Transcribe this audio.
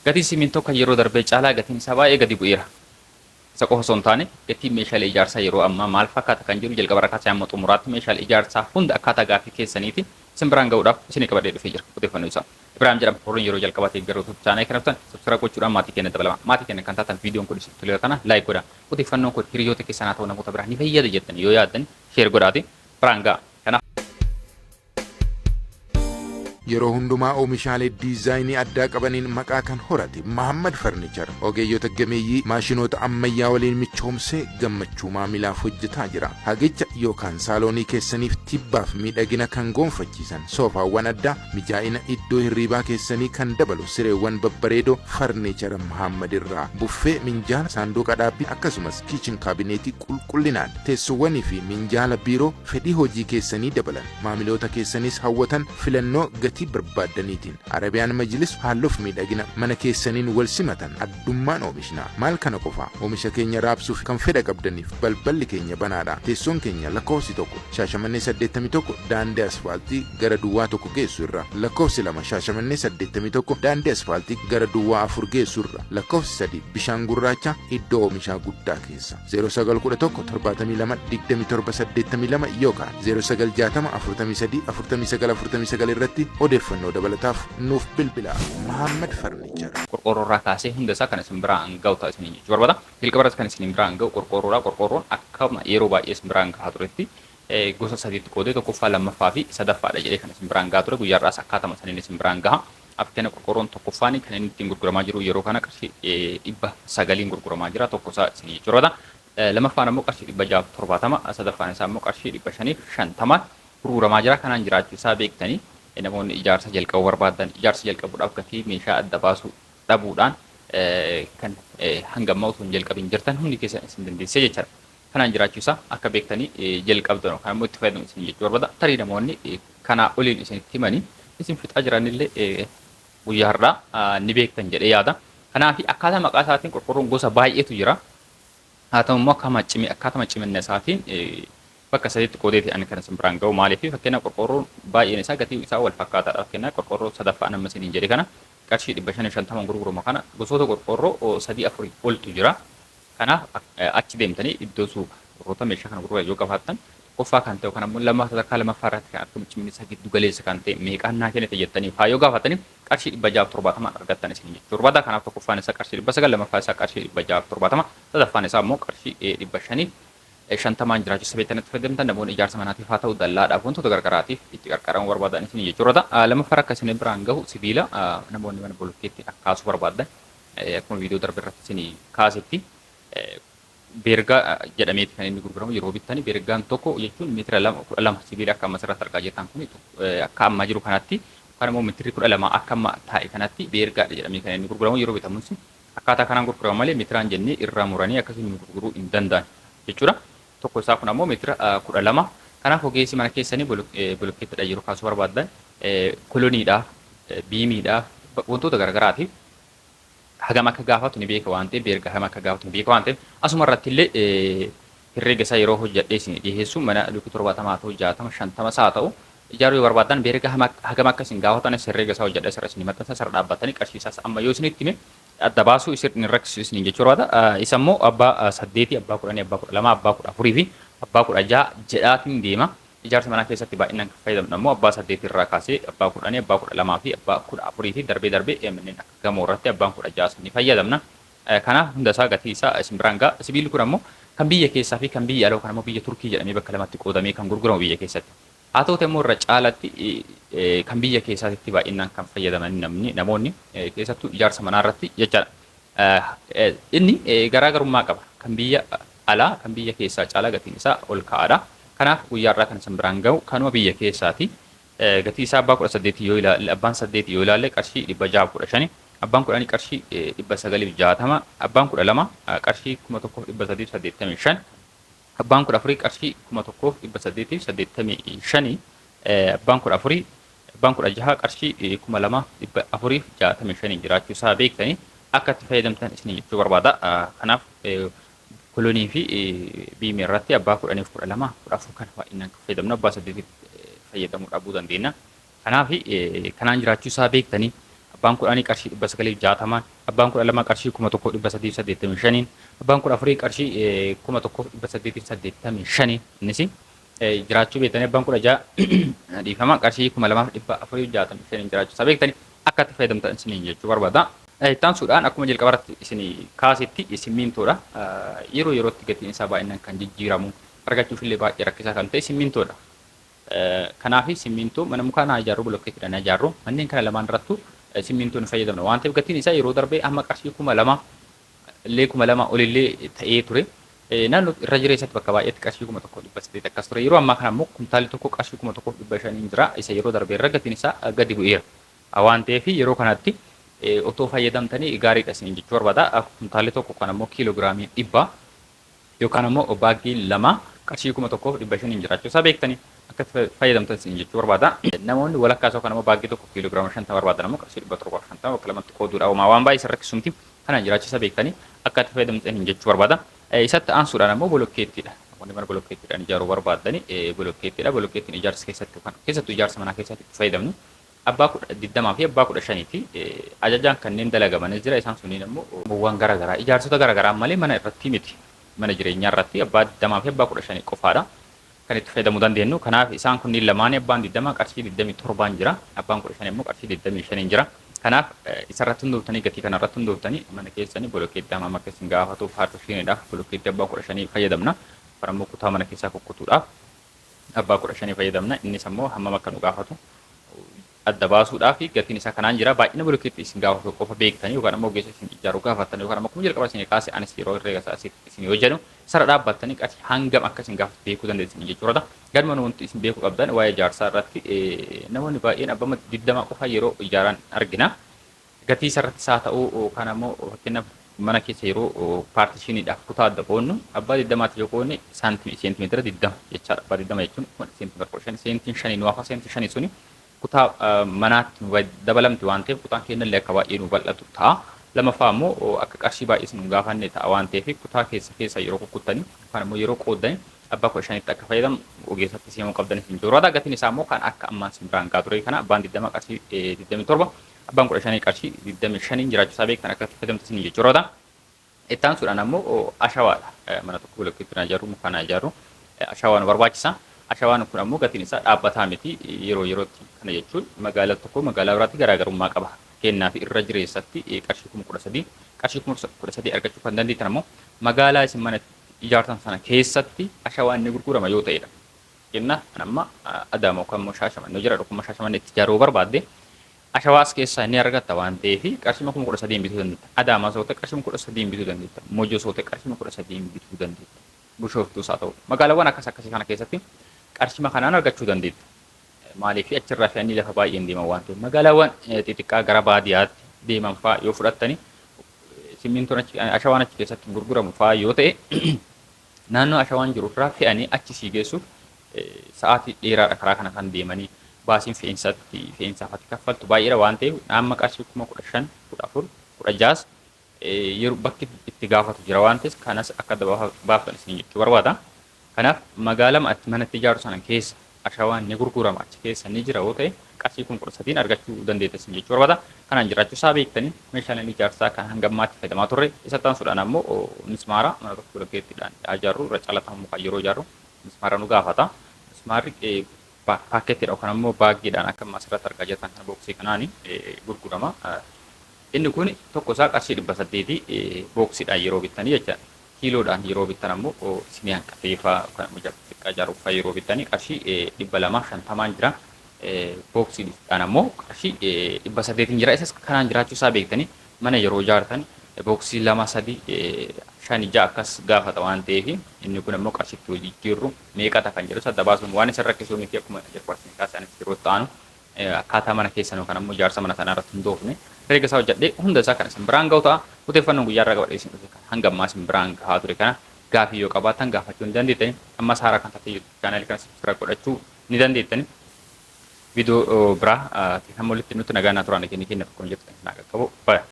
Gatiin simintoo kan yeroo darbee caalaa gatiin isaa baay'ee gadi bu'eera. Isa qofa osoo hin taane gatiin meeshaalee ijaarsaa yeroo ammaa maal fakkaata kan jiru jalqaba irraa kaasee hamma xumuraatti meeshaalee ijaarsaa hunda akkaataa gaaffii keessaniitiin isin biraan ga'uudhaaf isinii qabadhee dhufee jira odeeffannoo isaa. Ibrahim jedhama. Warroonni yeroo jalqabaatiif gara YouTube channel kana dhuftan subscribe gochuudhaan maatii keenya dabalama. Maatii keenya kan taatan viidiyoon kun isin toleera tana like godha. Odeeffannoon kun hiriyoota keessan haa ta'u namoota biraa ni fayyada jettanii yoo yaaddan share godhaati biraan ga'a. Kanaaf Yeroo hundumaa oomishaalee diizaayinii addaa qabaniin maqaa kan horate Mahammad Farnichar ogeeyyota gameeyyii maashinoota ammayyaa waliin michoomsee gammachuu maamilaaf hojjetaa jira. Hagicha yookaan saaloonii keessaniif tibbaaf miidhagina kan goonfachiisan soofaawwan addaa, mijaa'ina iddoo hirriibaa keessanii kan dabalu sireewwan babbareedoo Farnichara Mahammad irraa buffee, minjaala, saanduqa dhaabbii akkasumas kiichin kaabineetii qulqullinaan teessoowwanii fi minjaala biiroo fedhii hojii keessanii dabalan, maamiloota keessanis hawwatan filannoo gatii barbaaddaniitiin. Arabiyaan Majlis haalluuf miidhagina mana keessaniin wal simatan addummaan oomishna. Maal kana qofa, oomisha keenya raabsuuf kan fedha qabdaniif balballi keenya banaadha. Teessoon keenya lakkoofsi 1 Shaashamannee 81 daandii asfaaltii gara duwwaa 1 geessu irra, lakkoofsi 2 Shaashamannee 81 daandii asfaaltii gara duwwaa 4 geessu irra, lakkoofsi 3 Bishaan Gurraacha iddoo oomishaa guddaa keessa. 0911 72 27 82 yookaan 0960 43 49 49 irratti odeeffannoo dabalataaf nuuf bilbilaa. Mahaammad Farnichar. Qorqoorroo irraa kaasee hunda isaa kan isin biraan ga'u ta'a isiniin jechuu barbaada. Jalqaba irratti kan isin biraan ga'u qorqoorroodha. Qorqoorroon akkuma yeroo baay'ee isin biraan gahaa turetti gosa sadiitti qoodee tokkoffaa, lammaffaa fi sadaffaadha jedhee kan isin biraan gahaa ture. Guyyaa har'aas akkaatama saniin isin biraan gaha. Fakkeenya qorqoorroon tokkoffaan kan inni ittiin gurguramaa jiru yeroo kana qarshii 900n gurguramaa jira. Tokko isaa isin jechuu barbaada. Lamaffaan ammoo qarshii 670, sadaffaan isaa ammoo qarshii 550 gurguramaa jira. Kanaan jiraachuu isaa beektanii namoonni ijaarsa jalqabuu barbaadan ijaarsa jalqabuudhaaf gatii meeshaa adda baasuu dhabuudhaan kan hanga ammaa osoo hin jalqabin jirtan hundi keessan isin dandeessisee jechaadha. Kanaan jiraachuu isaa akka beektanii jalqabdan yookaan immoo itti fayyadamu isin jechuu barbaada. Tarii namoonni kanaa oliin isinitti himanii isin fixaa jiranillee guyyaa har'aa ni beektan jedhee yaada. Kanaaf akkaataa maqaa isaatiin qorqorroon gosa baay'eetu jira. Haa ta'u immoo akkaatama cimina isaatiin bakka sadiitti qoodeeti ani kan isin biraan ga'u. Maaliif fakkeenyaaf qorqorroon baay'een isaa gatii isaa wal fakkaataadha. Fakkeenyaaf qorqorroo sadaffaa nama isiniin jedhe kana qarshii 550 gurgurama kana gosoota qorqorroo sadii afurii oltu jira. Kanaaf achi deemtanii iddoo suuqa warroota meeshaa kana gurguran yoo qabaattan tokkoffaa kan ta'e yookaan ammoo lammaffaa sadarkaa lammaffaa irratti kan argamu cimni isaa giddu galeessa kan ta'e meeqaan naa kennite jettanii faa yoo gaafatanii qarshii 670 argattan isin jechuu barbaada. Kanaaf tokkoffaan isaa qarshii 900, lammaffaa isaa qarshii 670, sadaffaan isaa ammoo qarshii 550n jiraachuu beektan itti fayyadamtan namoonni ijaarsa manaatiif haa ta'u dallaadhaaf wantoota gargaraatiif itti qarqaramuu barbaadan isin jechuu barbaada. Lammaffaa akka isin biraan gahu sibiila namoonni mana bolokkeetti kaasuu barbaadan akkuma viidiyoo darbe irratti isin kaasetti beergaa jedhameeti kan inni gurguramu yeroo bittani beergaan tokko jechuun meetira lama 12 sibiila akka amma asirratti argaa jirtan kun akka ammaa jiru kanatti yookaan immoo meetirri 12 akka amma taa'e kanatti beergaadha jedhamee kan inni gurguramu yeroo bitamus akkaataa kanaan gurgurama malee meetiraan jennee irraa muranii akkasiin nu gurguruu hin danda'an jechuudha. Tokko isaa kun ammoo meetira 12. Kanaaf ogeessi mana keessanii bolokkeettidha yeroo kaasuu barbaaddan koloniidhaaf, biimiidhaaf, wantoota garaagaraatiif hagam akka gaafatu ni beeka waan ta'eef beerga hagam akka gaafatu ni beeka waan ta'eef asuma irratti illee herreega isaa yeroo hojjedhee isin dhiyeessu mana lukkii 70 haa ta'u 60 50 haa ta'u ijaaruu yoo barbaadan beerga hagam akka isin gaafatanis herreega isaa hojjedhee asirra isin maxxansa asirra dhaabbatanii qarshii isaas amma yoo isinitti hime adda baasuu isin hin rakkisu isiniin jechuu barbaada. Isa immoo abbaa 8, abbaa 10, abbaa 12, abbaa 14 fi abbaa 16 jedhaatiin deema. Ijaarsa manaa keessatti baay'inaan kan fayyadamnu ammoo abbaa 8 irraa kaasee abbaa 10, abbaa 12 fi abbaa 14 fi darbee darbee manneen akka gamoo irratti abbaan 16 ni fayyadamna. Kanaaf hunda isaa gatii isaa isin biraan ga'a. Sibiilli kun ammoo kan biyya keessaa fi kan biyya alaa yookaan ammoo biyya Turkii jedhamee bakka lamatti qoodamee kan gurguramu biyya keessatti. Haa ta'uuti ammoo irra caalatti kan biyya keessaatitti baay'inaan kan fayyadaman namni namoonni keessattuu ijaarsa manaa irratti jechaadha. Inni garaagarummaa qaba. Kan biyya alaa kan biyya keessaa caalaa gatiin isaa ol ka'aadha. Kanaaf guyyaa har'aa kan isin biraan gahu kanuma biyya keessaati. Gatii isaa abbaa 18 yoo ilaalle abbaan 8 yoo ilaalle qarshii 615, abbaan 10 qarshii 960, abbaan 12 qarshii 1385, abbaan 14 qarshii 1885, abbaan 14 abbaan 16 qarshii 2465 jiraachuu isaa beektanii akka itti fayyadamtan isin jechuu barbaada. Kanaaf kolonii fi biimii irratti abbaa 10 fi 12 14 kana baay'inaan kan fayyadamnu abbaa 8 fayyadamuu dhabuu dandeenya. Kanaaf kanaan jiraachuu isaa beektanii abbaa Abbaan 10 qarshii 960n, abbaan 12 qarshii 1385n, abbaan 14 qarshii 1885n innis jiraachuu beektanii, abbaan 16, dhiifama, qarshii 2465n jiraachuu isaa beektanii akka itti fayyadamtan isiniin jechuu barbaada. Itti aansuudhaan akkuma jalqaba irratti isin kaasetti simmintoodha. Yeroo yerootti gatiin isaa baay'inaan kan jijjiiramu, argachuuf illee baay'ee rakkisaa kan ta'e simmintoodha. Kanaaf simmintoo mana mukaa naa ijaarru, bolokkeettiidhaan ijaarru, manneen kana lamaan irrattuu simmintoo ni fayyadamna waan ta'eef, gatiin isaa yeroo darbee amma qarshii 2000 illee, 2000 olillee ta'ee ture. Naannoo irra jireessatti bakka baay'eetti qarshii 1800 akkas ture. Yeroo ammaa kana immoo kumtaalli tokko qarshii 1500n jira. Isa yeroo darbee irra gatiin isaa gadi bu'eera. Waan ta'eef yeroo kanatti otoo fayyadamtanii gaariidha isiniin jechuu barbaada. Kumtaalli tokko kan ammoo kiiloogiraamii 100 yookaan ammoo baaggii 2 qarshii 1500n jiraachuu isaa beektanii akka itti fayyadamtan isiniin jechuu barbaada. Namoonni walakkaa isaa yookaan ammoo baaggii tokko kiiloogiraama 50 barbaadan ammoo qarshii 750 bakka lamatti qooduudha. Homaa waan baay'ee isin rakkisu miti. Kanaan jiraachuu isaa beektanii akka itti fayyadamtan isiniin jechuu barbaada. Isatti aansuudhaan ammoo bolokkeettiidha. Namoonni mana bolokkeettiidhaan ijaaruu barbaadani bolokkeettiidha. Bolokkeettiin ijaarsa keessatti yookaan keessattuu ijaarsa manaa keessatti itti fayyadamnu abbaa 20 fi abbaa 15ti. Ajajaan kanneen dalagamanis jira. Isaan sunniin ammoo waan garaagaraa ijaarsota garaagaraa malee mana irratti miti. Mana jireenyaa irratti abbaa 20 fi abbaa 15 qofaadha kan itti fayyadamuu dandeenyu. Kanaaf isaan kunniin lamaanii abbaan 20 qarshii 27n jira. Abbaan 15 immoo qarshii 25n jira. Kanaaf isarratti hundooftanii, gatii kanarratti hundooftanii, mana keessanii bolokkeetti hammam akka isin gaafatu, paartishiiniidhaaf bolokkeetti abbaa 15 fayyadamna. Yookaan ammoo kutaa mana keessaa kukkutuudhaaf abbaa 15 fayyadamna. Innis ammoo hammam akka nu gaafatu adda baasuudhaaf gatiin isaa kanaan jira. Baay'ina bolokkeetti isin gaafatu qofa beektanii, yookaan ammoo ogeessa isin ijaaru gaafattan, yookaan ammoo akkuma jalqaba isin kaase anis yeroo herreega isaa isin yoo jedhu sara dhaabbattanii qarshii hangam akka isin gaafatu beekuu dandeessan jechuudha. Galma wanti isin beekuu qabdan waa'ee ijaarsaa irratti, namoonni baay'een abbama 20 qofa yeroo ijaaran argina. Gatii isarrattis haa ta'u, yookaan ammoo fakkeenyaaf mana keessa yeroo paartishiiniidhaaf kutaa adda qoodnu abbaa 20tti yoo qoodne seentimeetira 20 jechaadha. Abbaa 20 jechuun seentimeetira 15, seentiin shanii nu hafa. Seentiin shanii suni kutaa manaatti nu dabalamti waan ta'eef, kutaan keenyallee akka baay'ee nu bal'atu ta'a. Lamaffaa immoo akka qarshii baay'ee nu gaafanne ta'a waan ta'eef, kutaa keessa keessa yeroo kukkuttanii yookaan immoo yeroo qooddanii abbaa 15tti akka fayyadamu ogeessatti simuu qabdan isin jiru. Gatiin isaa immoo kan akka ammaan isin biraan gaa ture kana, abbaan 20 qarshii 27, abbaan 15 qarshii 25 jiraachuu isaa beektan akka itti fayyadamtu isin jechuudha. Itti aansuudhaan ammoo ashawaadha. Mana tokko bolokkeetti na ijaarru, mukaan na ijaarru, ashawaa nu barbaachisa. Ashawaan kun ammoo gatiin isaa dhaabbataa miti yeroo yerootti. Kana jechuun magaalaa tokko magaalaa biraatti garaagarummaa qaba. Kennaa fi irra jireessatti qarshii 13,000. Qarshii 13,000 argachuu kan dandeettan ammoo magaalaa isin mana ijaartan sana keessatti ashawaan ni gurgurama yoo ta'edha. Kenna amma Adaama yookaan immoo Shaashamannee jira, dhukuma Shaashamannee itti ijaaruu barbaadde ashawaa as keessaa ni argatta waan ta'eef qarshii 13,000 bituu dandeetta. Adaamaa soo ta'e qarshii 13,000 bituu dandeetta. Mojoo soo ta'e qarshii 13,000 bituu dandeetta. Bishooftuus haa ta'u. Magaalaawwan akkas akkasii kana keessatti qarshii kanaan argachuu dandeetta. Maaliif? Achirraa fe'anii lafa baay'een deeman waan ta'eef. Magaalaawwan xixiqqaa gara baadiyyaatti deeman fa'aa yoo fudhattani, simmintoon achi, ashawaan achi keessatti gurguramu fa'aa yoo ta'e, naannoo ashawaan jiru irraa fe'anii achi sii geessuuf sa'aatii dheeraadha karaa kana kan deemanii, baasiin fe'insatti fe'insaaf ati kaffaltu baay'eedha waan ta'eef, amma qarshii 15,000, 14,000, 16,000 yeroo bakki itti gaafatu jira waan ta'eef, kanas akka adda baaftan isin jechuu barbaada. Kanaaf magaalama ati manatti ijaaru sana keessa ashawaan ni gurgurama, achi keessa ni jira yoo ta'e, qarshii 13,000n argachuu dandeetta isin jechuu barbaada. Kanaan jiraachuu isaa beektanii meeshaaleen ijaarsaa kan hanga ammaatti fayyadamaa turre. Isa aansuudhaan ammoo mismaara. Mana tokko bolokkeettiidhaan ijaarru, irra caalaa mukaan yeroo ijaarru mismaara nu gaafata. Mismaarri paakkeettiidha yookaan ammoo baaggiidhaan akka amma asirratti argaa jirtan kana booksii kanaani gurgurama. Inni kun tokko isaa qarshii 800 booksiidhaan yeroo bittanii jechaadha. Kiiloodhaan yeroo bittan ammoo isinii hanqatee fa'aa yookaan immoo xiqqaa ijaaruuf fa'aa yeroo bittanii qarshii 250n jira. Booksiidhaan ammoo qarshii 800n jira. Isas kanaan jiraachuu isaa beektanii mana yeroo ijaartan booksii lama, sadi, shani, ja'a akkas gaafata waan ta'eef, inni kun ammoo qarshiitti hojii jijjiirru meeqata kan jedhu adda baasuun waan isin rakkisuu miti. Akkuma jalqaba isin kaasee yeroo ta'anu akkaataa mana keessan yookaan ammoo ijaarsa mana sanaa irratti hundoofne herreega isaa hojjedhee hunda isaa kan isin biraan ga'u ta'a. Odeeffannoon guyyaa irraa qabadhee isin dhufe kan hanga ammaa isin biraan gahaa ture kana, gaafii yoo qabaattan gaafachuu ni dandeettani. Ammas haaraa kan taate YouTube chaanaalii kana subscribe godhachuu ni dandeettani. Viidiyoo biraa hamma walitti nutti nagaa naa turaan, kenni kenna tokko jettu kan isin haa qaqqabu. Bye.